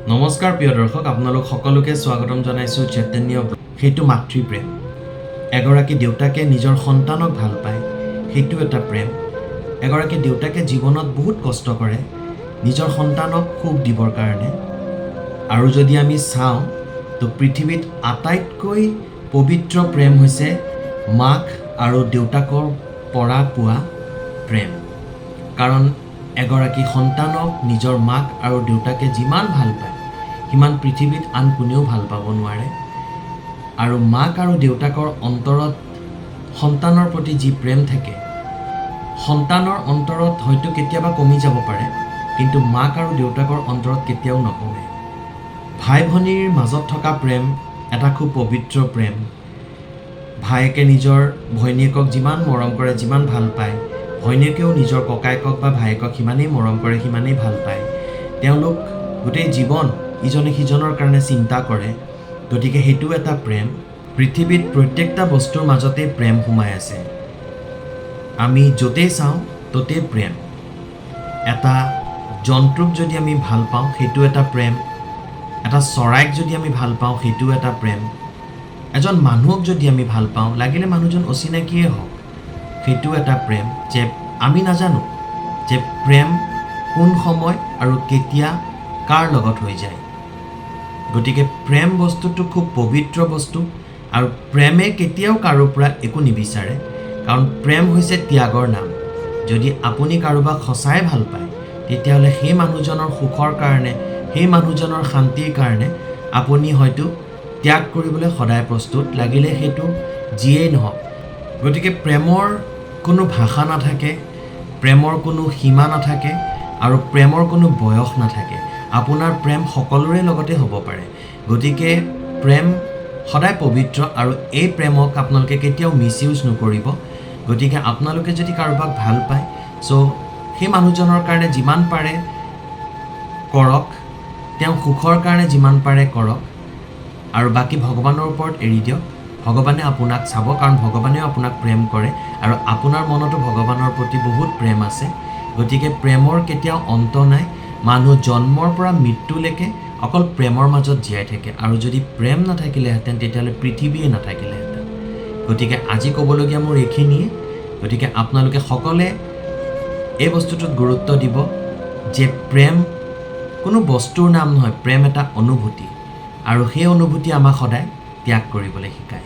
নমস্কাৰ প্ৰিয় দৰ্শক, আপোনালোক সকলোকে স্বাগতম জনাইছোঁ চৈতন্য। সেইটো মাতৃপ্ৰেম। এগৰাকী দেউতাকে নিজৰ সন্তানক ভাল পায়, সেইটো এটা প্ৰেম। এগৰাকী দেউতাকে জীৱনত বহুত কষ্ট কৰে নিজৰ সন্তানক সুখ দিবৰ কাৰণে। আৰু যদি আমি চাওঁ তো পৃথিৱীত আটাইতকৈ পবিত্ৰ প্ৰেম হৈছে মাক আৰু দেউতাকৰ পৰা পোৱা প্ৰেম। কাৰণ এগৰাকী সন্তানক নিজৰ মাক আৰু দেউতাকে যিমান ভাল পায়, সিমান পৃথিৱীত আন কোনেও ভাল পাব নোৱাৰে। আৰু মাক আৰু দেউতাকৰ অন্তৰত সন্তানৰ প্ৰতি যি প্ৰেম থাকে, সন্তানৰ অন্তৰত হয়তো কেতিয়াবা কমি যাব পাৰে, কিন্তু মাক আৰু দেউতাকৰ অন্তৰত কেতিয়াও নকমে। ভাই ভনীৰ মাজত থকা প্ৰেম এটা খুব পবিত্ৰ প্ৰেম। ভায়েকে নিজৰ ভৈনীয়েকক যিমান মৰম কৰে, যিমান ভাল পায়, ভৈনীয়েকেও নিজৰ ককায়েকক বা ভায়েকক সিমানেই মৰম কৰে, সিমানেই ভাল পায়। তেওঁলোক গোটেই জীৱন ইজনে সিজনৰ কাৰণে চিন্তা কৰে। গতিকে সেইটো এটা প্ৰেম। পৃথিৱীত প্ৰত্যেকটা বস্তুৰ মাজতেই প্ৰেম সোমাই আছে। আমি য'তেই চাওঁ ত'তেই প্ৰেম। এটা জন্তুক যদি আমি ভাল পাওঁ, সেইটো এটা প্ৰেম। এটা চৰাইক যদি আমি ভাল পাওঁ, সেইটো এটা প্ৰেম। এজন মানুহক যদি আমি ভাল পাওঁ, লাগিলে মানুহজন অচিনাকিয়ে হওক, সেইটো এটা প্ৰেম। যে আমি নাজানো যে প্ৰেম কোন সময় আৰু কেতিয়া কাৰ লগত হৈ যায়। গতিকে প্ৰেম বস্তুটো খুব পবিত্ৰ বস্তু আৰু প্ৰেমে কেতিয়াও কাৰো পৰা একো নিবিচাৰে, কাৰণ প্ৰেম হৈছে ত্যাগৰ নাম। যদি আপুনি কাৰোবাক সঁচাই ভাল পায়, তেতিয়াহ'লে সেই মানুহজনৰ সুখৰ কাৰণে, সেই মানুহজনৰ শান্তিৰ কাৰণে আপুনি হয়তো ত্যাগ কৰিবলৈ সদায় প্ৰস্তুত, লাগিলে সেইটো যিয়েই নহওক। গতিকে প্ৰেমৰ কোনো ভাষা নাথাকে, প্ৰেমৰ কোনো সীমা নাথাকে আৰু প্ৰেমৰ কোনো বয়স নাথাকে। আপোনাৰ প্ৰেম সকলোৰে লগতে হ'ব পাৰে। গতিকে প্ৰেম সদায় পবিত্ৰ আৰু এই প্ৰেমক আপোনালোকে কেতিয়াও মিছ ইউজ নকৰিব। গতিকে আপোনালোকে যদি কাৰোবাক ভাল পায়, চ' সেই মানুহজনৰ কাৰণে যিমান পাৰে কৰক, তেওঁ সুখৰ কাৰণে যিমান পাৰে কৰক আৰু বাকী ভগৱানৰ ওপৰত এৰি দিয়ক। ভগৱানে আপোনাক চাব, কাৰণ ভগৱানেও আপোনাক প্ৰেম কৰে আৰু আপোনাৰ মনতো ভগৱানৰ প্ৰতি বহুত প্ৰেম আছে। গতিকে প্ৰেমৰ কেতিয়াও অন্ত নাই। মানুহ জন্মৰ পৰা মৃত্যুলৈকে অকল প্ৰেমৰ মাজত জীয়াই থাকে আৰু যদি প্ৰেম নাথাকিলেহেঁতেন, তেতিয়াহ'লে পৃথিৱীয়ে নাথাকিলেহেঁতেন। গতিকে আজি ক'বলগীয়া মোৰ এইখিনিয়ে। গতিকে আপোনালোকে সকলোৱে এই বস্তুটোত গুৰুত্ব দিব যে প্ৰেম কোনো বস্তুৰ নাম নহয়, প্ৰেম এটা অনুভূতি আৰু সেই অনুভূতি আমাক সদায় ত্যাগ কৰিবলৈ শিকায়।